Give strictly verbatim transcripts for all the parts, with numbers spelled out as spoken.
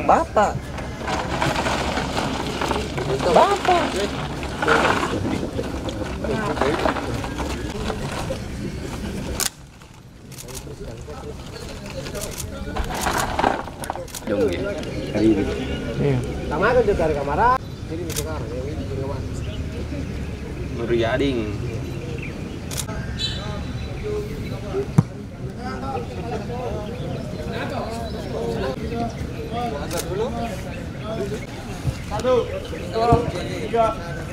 Bapak. Bapak. Dong ya. Hari ini. Iya. Tamakan dia dari kamar. Jadi itu kan, yang ini di kamar. Baru jading. Satu, dua, tiga,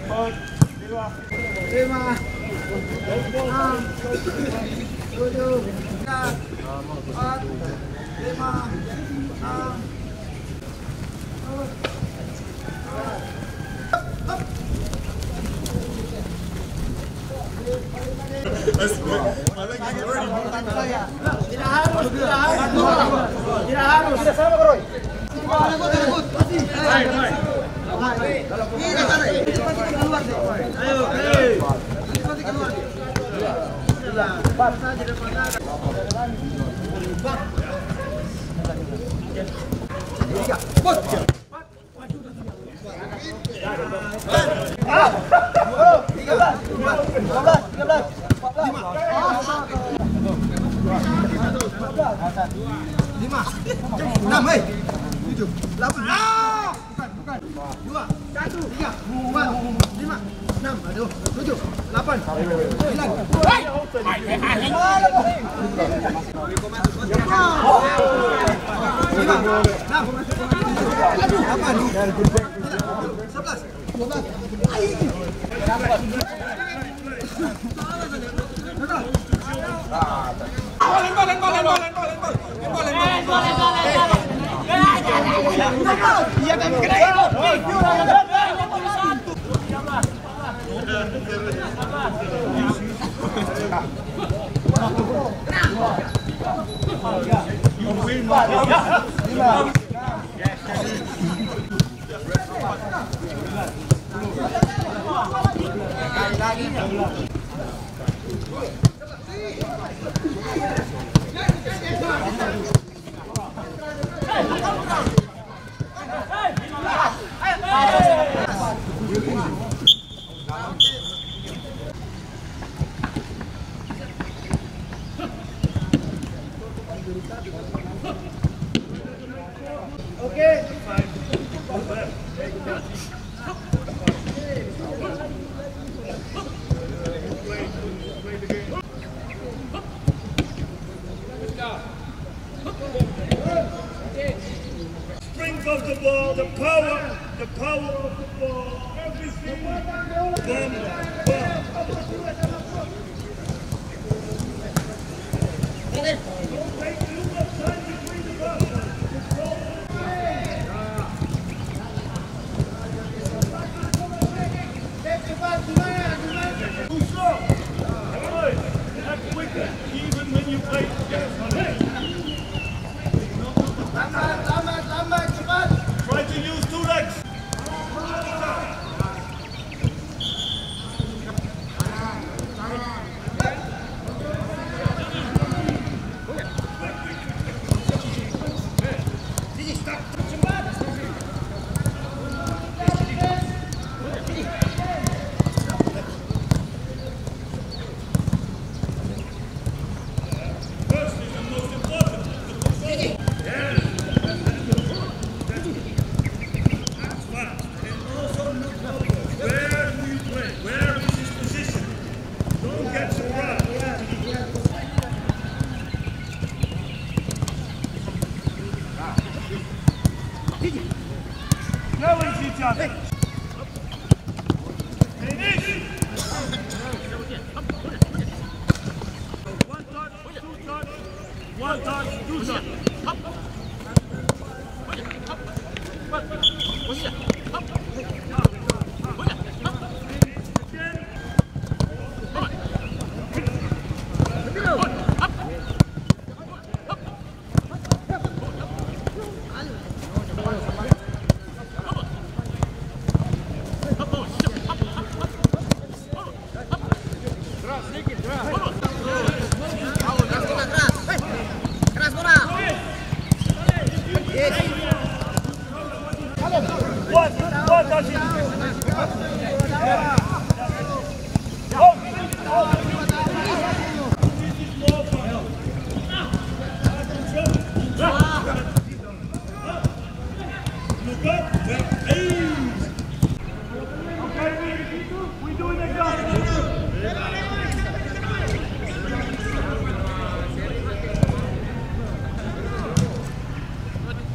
empat, lima, enam, tujuh, empat, lima, enam. Lima, enam, hei, tujuh, delapan. Ah! Bukan, bukan. Dua, satu, tiga, empat, lima, enam, aduh, tujuh, delapan, sembilan. Hei! Lima, enam, tujuh, delapan, sebelas. Strength of the ball, the power, the power of the ball, everything. Boom, boom. Even when you play, try to use two legs.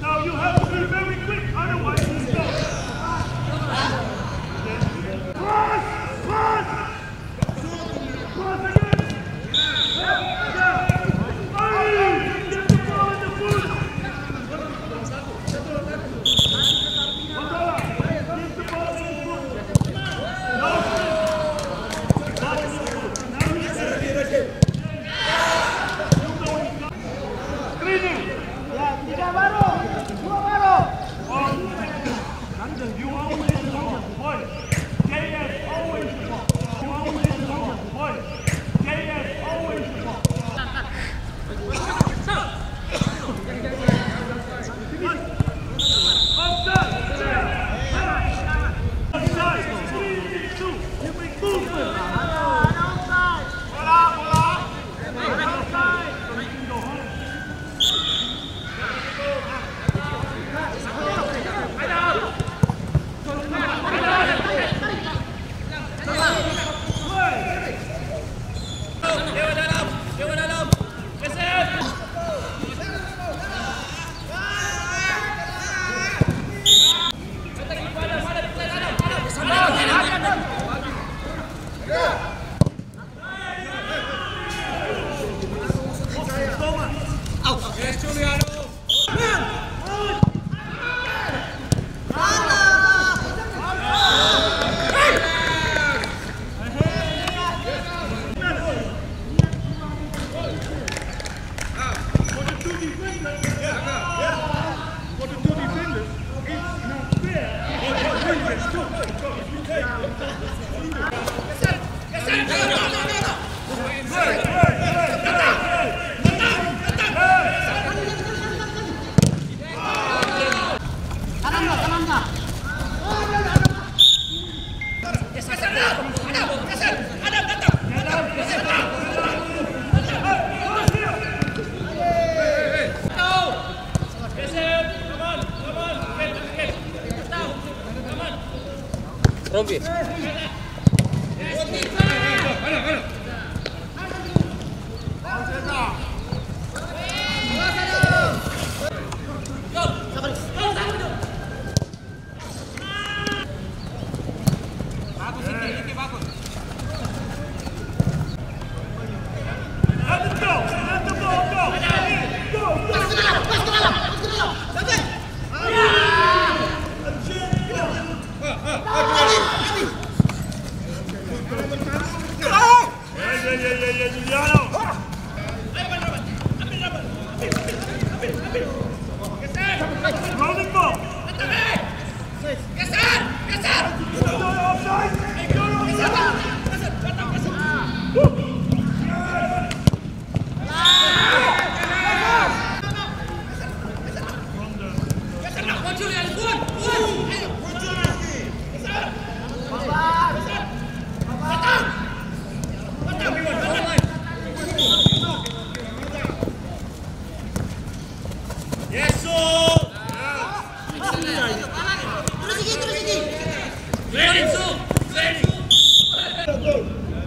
Now you have to be very quick, otherwise you stop. Pass! Pass! Rompi.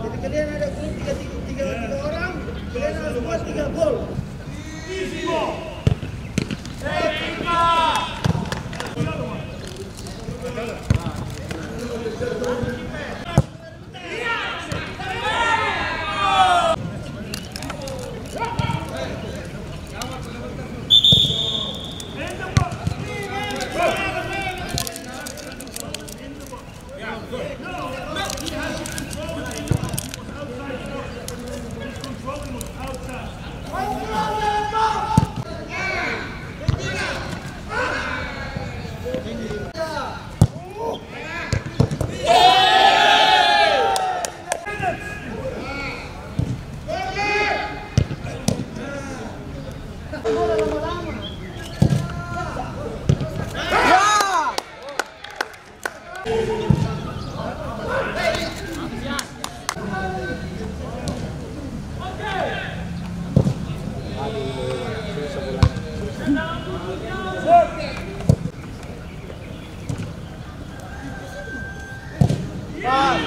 Jadi kalian ada grup tiga, tiga, tiga, tiga orang, kalian harus buat tiga gol.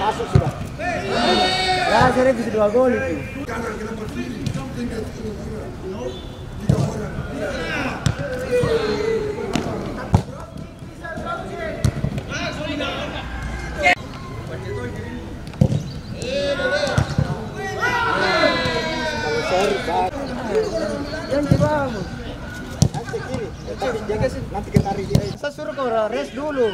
Masuk sudah. Ya, seribu dua gol itu. Nanti kita tarik dia. Saya suruh kau rest dulu.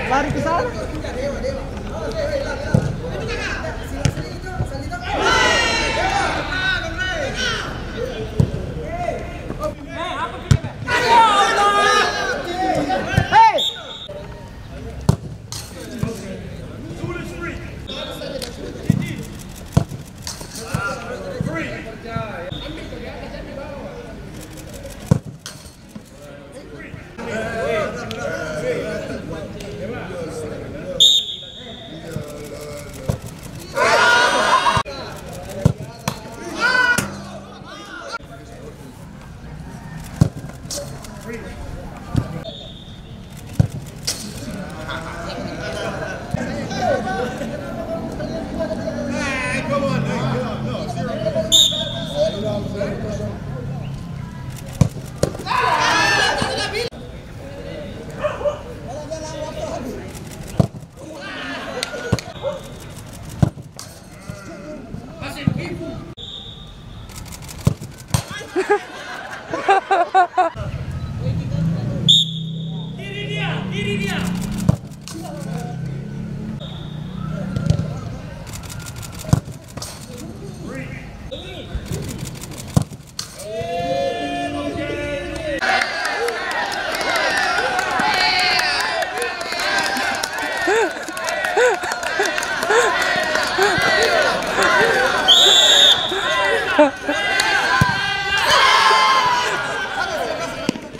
Lari ke sana. Hei!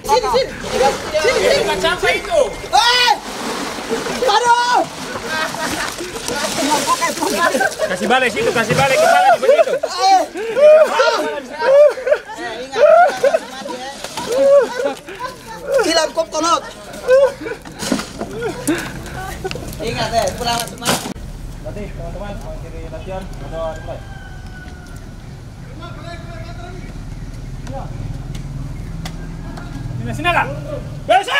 Sini, sini. Sini, sini. Bukan sampah itu. Eh! Aduh! Kasih balik situ, kasih balik kepala di situ. Eh! Bilang kok kolot. Ingat, eh, pulang masuk, Mas. Berarti, teman-teman, mengakhiri latihan, ada dimulai. Sini, sini, Kak. Biasa.